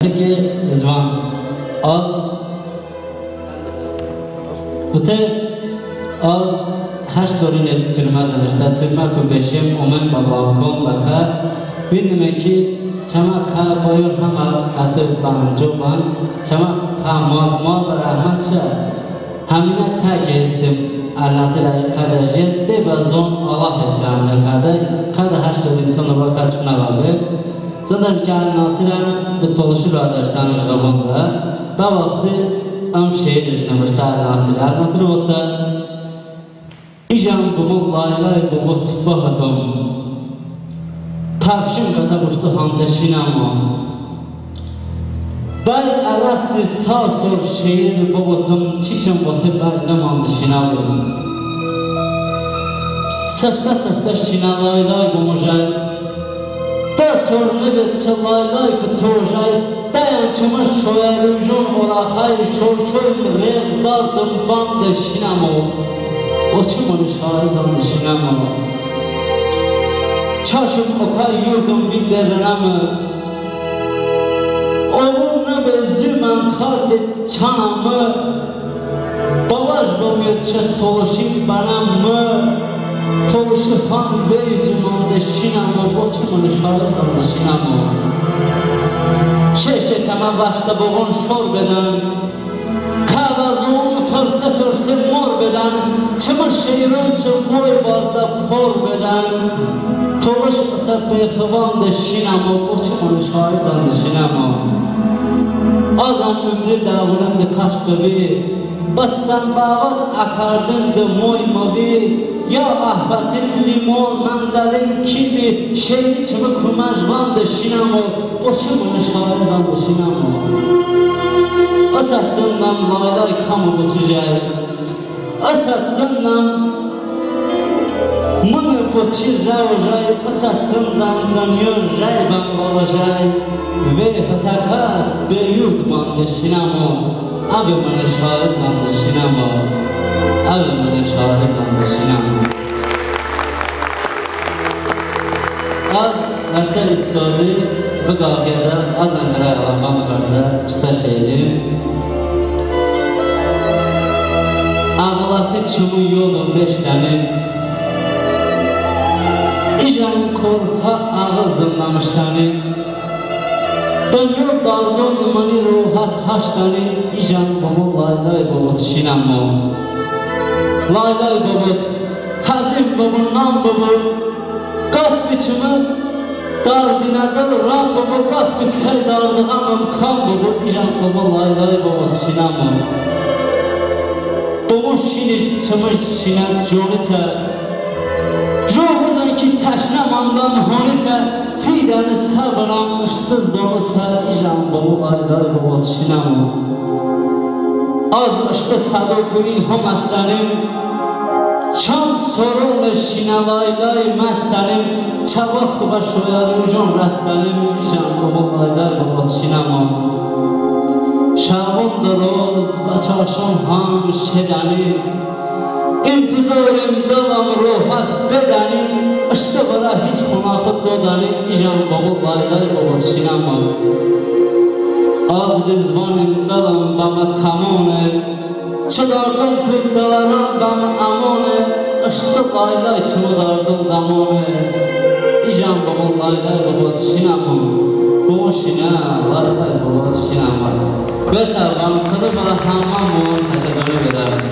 Ki Rizvan az bütün az her soru nezi türmə danışda türmə ku beşim omen babalkon baka bilmə ki çama ka boyun hama kası banjo ban çama pa ma rahmet şa hamina ka gezdim الناصر kaderci de bazon Allah eskamına kader kader her soru insanla baka çıkına bakı Zaten ki Nasir'ın bu toluşu radashdan ijg'abonda ba vaqti am şehir ijnamışda Nasir. Nasir otta İjam bubu laylay bubu tibbahatum Tavşim kata boştu hande şinamo Bay arasti sağ sor şehir bubutum Çiçem batı bay namandı şinamo Sıfta sıfta şinalaylay bumujay Sorunu ve çılaylay ki tojay Dayan çımış şoyarujun olaxay Şoşoym rev dardım bandı şinamo Oçumanı şair şinamo Çaşım okay yurdum binderenamı Oğlunu bezdürmem kardı çanamı Balaj bamyotça toluşim banamı Toluşu han ve yüzümande şinamo, boçumanı şair şinamo. Şeşe çama başta boğun şor beden, Kavazun fırsı fırsı mor beden, Çımış şehrin çıkoy barda por beden. Toluş ise beyxıvandı şinamo, boçumanı şair şinamo. Azan ömrü davrandı kaçtı bir, Bastan bağat akardım da moy mavi Ya ahvatin limon mandalin kivi Şeyni çımı kumajvandı şinamo Boşumunu şarizandı şinamo Asatsından laylay kamu boçacay Asatsından mını boçi ravjay Asatsından dönüyor rayban babajay Ve hatakas be yurtmandı şinamo Abi bana şair zandı şinamo Abi bana şair zandı şinamo Az başta istedi bu qafiyada az Ankara Alabama karda çıta şehri Ağlatı çumu yolun beş tane İcan korta ağıl zınlamış tane Dönüyor dardon mani ruhat haştani İcan baba laylay babot şinamo Laylay babot Hazim baba nam baba Qas biçimi dardinadal ram baba Qas bitkay dardığamam kan baba İcan baba laylay babot şinamo Baba şiniş çımış şinat jonisə Jobuzan ki təşnəmandan honisə Fidəni səbranmışdı zonusə İjan baba laylay baba şinamo Az ışdı sadoku ilham əslənim Çan sorunla şinalaylay məstənim Çavaxdı və şoyarujon rəstənim İjan baba laylay baba şinamo Şabon da roz və çarşon ham şedəni İntizarım dalam rohat bedəni İşte bana hiç qonağı dodani İjan baba laylay baba şinamo Az rizvanım dalam bama tamone Çıdardım kürdalaram bama amone İşte laylay çıdardım damone İjan baba laylay baba şinamo Baba şina laylay baba şinamo Besavvan kıdı bana hamamon təşəkkür edərəm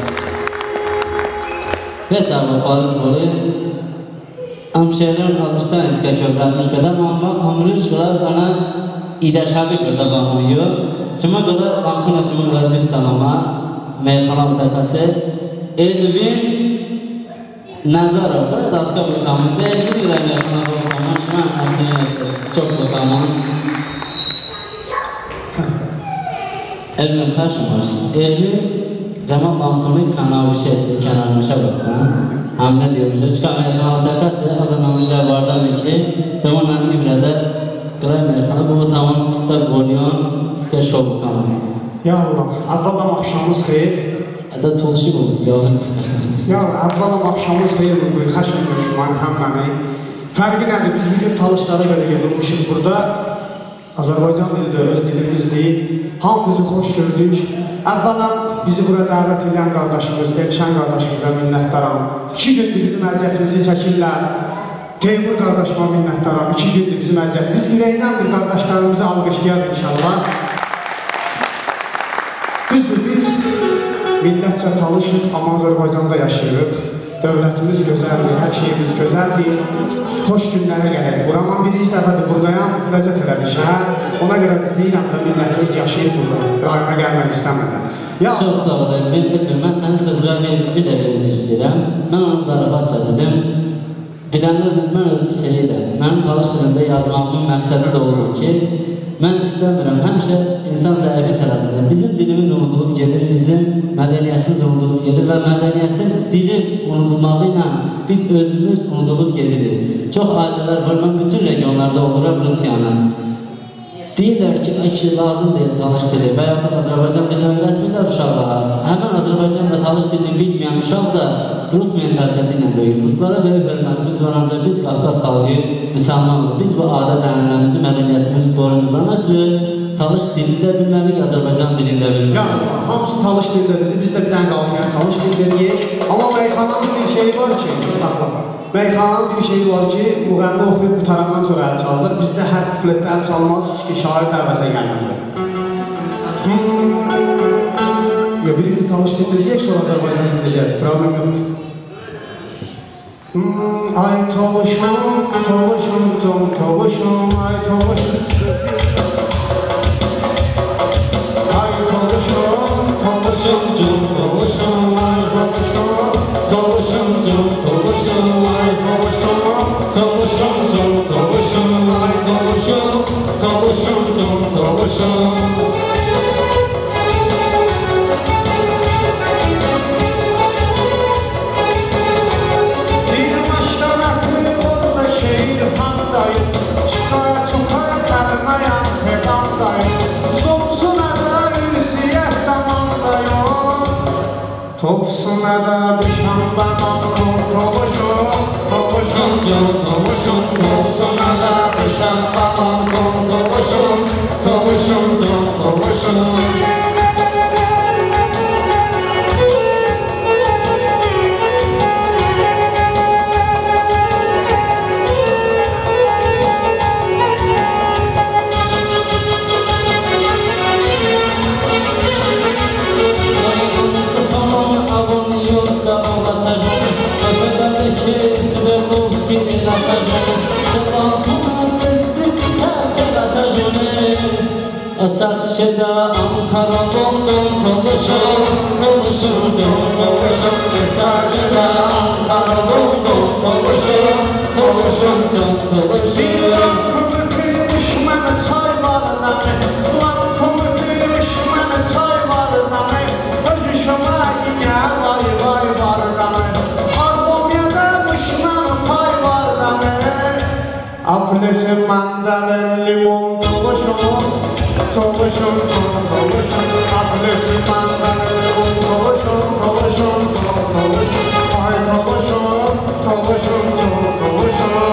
Besavvan faiz bolu Hemşehrilerin azıştan etkə kövrəlmiş bədəm, amma ömrüz qıla bana İdəşabi qırda bağlıyor. Cuma qıla, Ankara cuma qıla düz tanıma, meyxana butaqası Elvin Nazarov, qıla daska bıqamında, Elvin qıla meyxana bıqamın, şuna əslini çox bıqamın. Elvin xaşmaş, Elvin Cemal Lamkonun kanavişe esti, kenarmışa baxdan. Hamle diyormuş. Çünkü meyxana butaqası azan amca vardan ki, Demonan İbrədə qılay meyxana bu tamam tuta qolyon, tuta şov kanal. Ya Allah, əvvəlam axşamınız xeyir. Ədə tolşi oldu, yavrum. Ya Allah, əvvəlam axşamınız xeyir oldu, xəş etmək mən həmməni. Fərqi nədir? Biz bugün talışlara görə yığılmışıq burada. Azərbaycan dili də öz dilimizdir. Hamımızı xoş gördük. Əvvələn bizi bura dəvət edən qardaşımız, Elşən qardaşımıza minnətdaram. 2 gündür bizim əziyyətimizi çəkirlər. Teymur qardaşıma minnətdaram. 2 gündür bizim əziyyətimiz. Ürəkdən bir qardaşlarımızı alqışlayaq inşallah. Düzdür, biz millətcə talışıq, amma Azərbaycanda yaşayırıq. Dövlətimiz gözəldir, hər şeyimiz gözəldir. Xoş günlərə gələk. Bura mən birinci dəfədir buradayam, ləzzət eləmişəm. Ona görə deyirəm də millətimiz yaşayır burada. Rayona gəlmək istəmirlər. Çox sağ ol, Elvin. Mən sənin sözünə bir dəqiqə üzr istəyirəm. Mən onu zarafatca dedim. Bilənlər bilir, mən özüm sevirəm. Mənim talış dilində yazmağımın məqsədi də odur ki, mən istəmirəm, həmişə insan zəifin tərəfində. Bizim dilimiz unudulub gedir, bizim mədəniyyətimiz unudulub gedir və mədəniyyətin dilin unudulmağı ilə biz özümüz unudulub gedirik. Çox ailələr var, mən bütün regionlarda oluram Rusiyanın. Deyirlər ki, ay ki, lazım deyil talış dili və yaxud Azərbaycan dilini öyrətmirlər uşaqlara. Həmən Azərbaycan və talış dilini bilməyən uşaq da Rus mentaliteti ilə böyüyür. Ruslara böyük hörmətimiz var, ancaq biz Qafqaz xalqı müsəlmanıq. Biz bu adət ənənəmizi, mədəniyyətimizi qorumuzdan ötürü talış dilini də bilməliyik, Azərbaycan dilini də bilməliyik. Ya, hamısı talış dilində dedi, biz də bir dənə qafiyə talış dilində deyək. Amma meyxananın bir şeyi var ki, saxla. Meyxananın bir şeyi var ki, müğənni oxuyub qurtarandan sonra əl çalınır. Bizdə hər kupletdə əl çalmaz ki, şair də əvəzə gəlməlidir. Yox, birinci talış dilində deyək, sonra Azərbaycan dilində deyək. Problem yoxdur. Ay toluşum, toluşum, com toluşum, ay toluşum. Ay toluşum, toluşum, com toluşum, ay toluşum. Toluşum, com toluşum, ay toluşum. Toluşum, com toluşum, ay toluşum. Toluşum, com toluşum. Topsuna da düşənbə mankum toluşum, toluşum, can toluşum. Topsuna da düşənbə mankum toluşum, toluşum, can toluşum. Satışda Ankara, London, toluşum, toluşum, can toluşum. Satışda Ankara, London, toluşum, toluşum, can toluşum. Bir lankomu kıymış mənə çay var dami, lankomu kıymış mənə çay var dami, öz işıma yenə vay vay var dami, az olmayamış mənə pay var dami. Aplesi mandalin limon toluşum, toluşum, toluşum, aplesi mandalin limon toluşum, toluşum, toluşum, ay toluşum, toluşum, toluşum.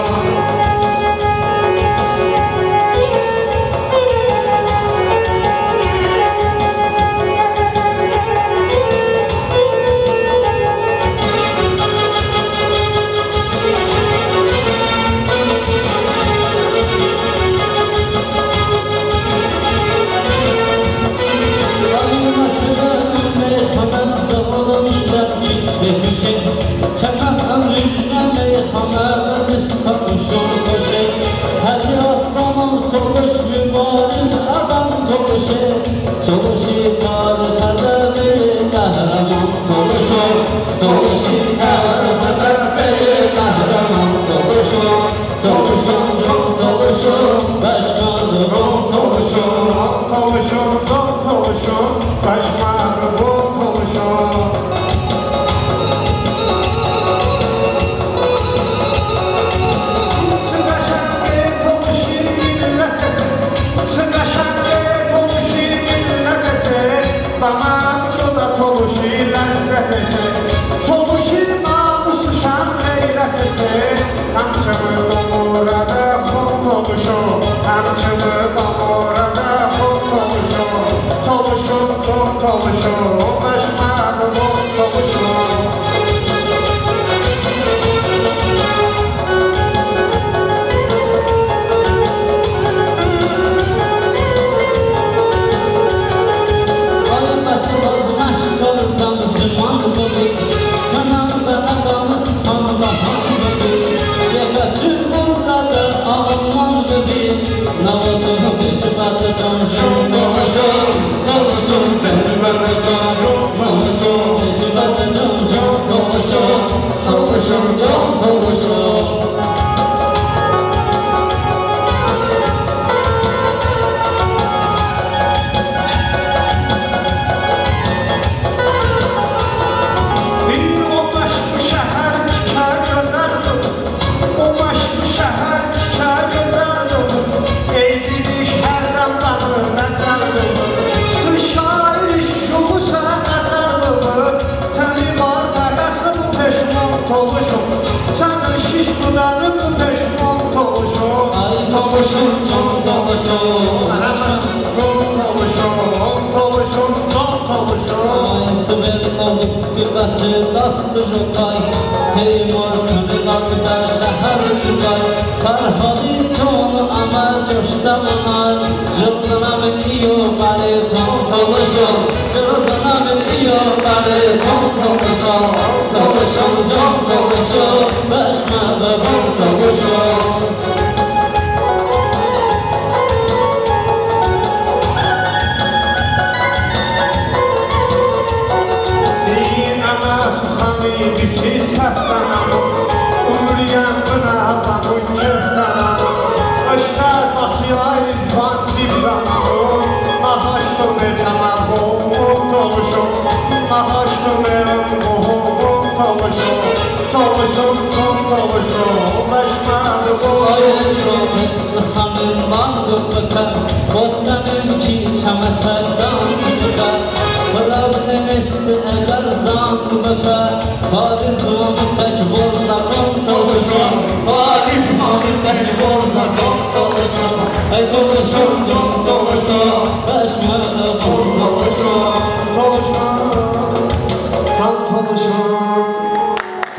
çok toluşum, beşmem toluşum.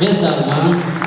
Ve Salman.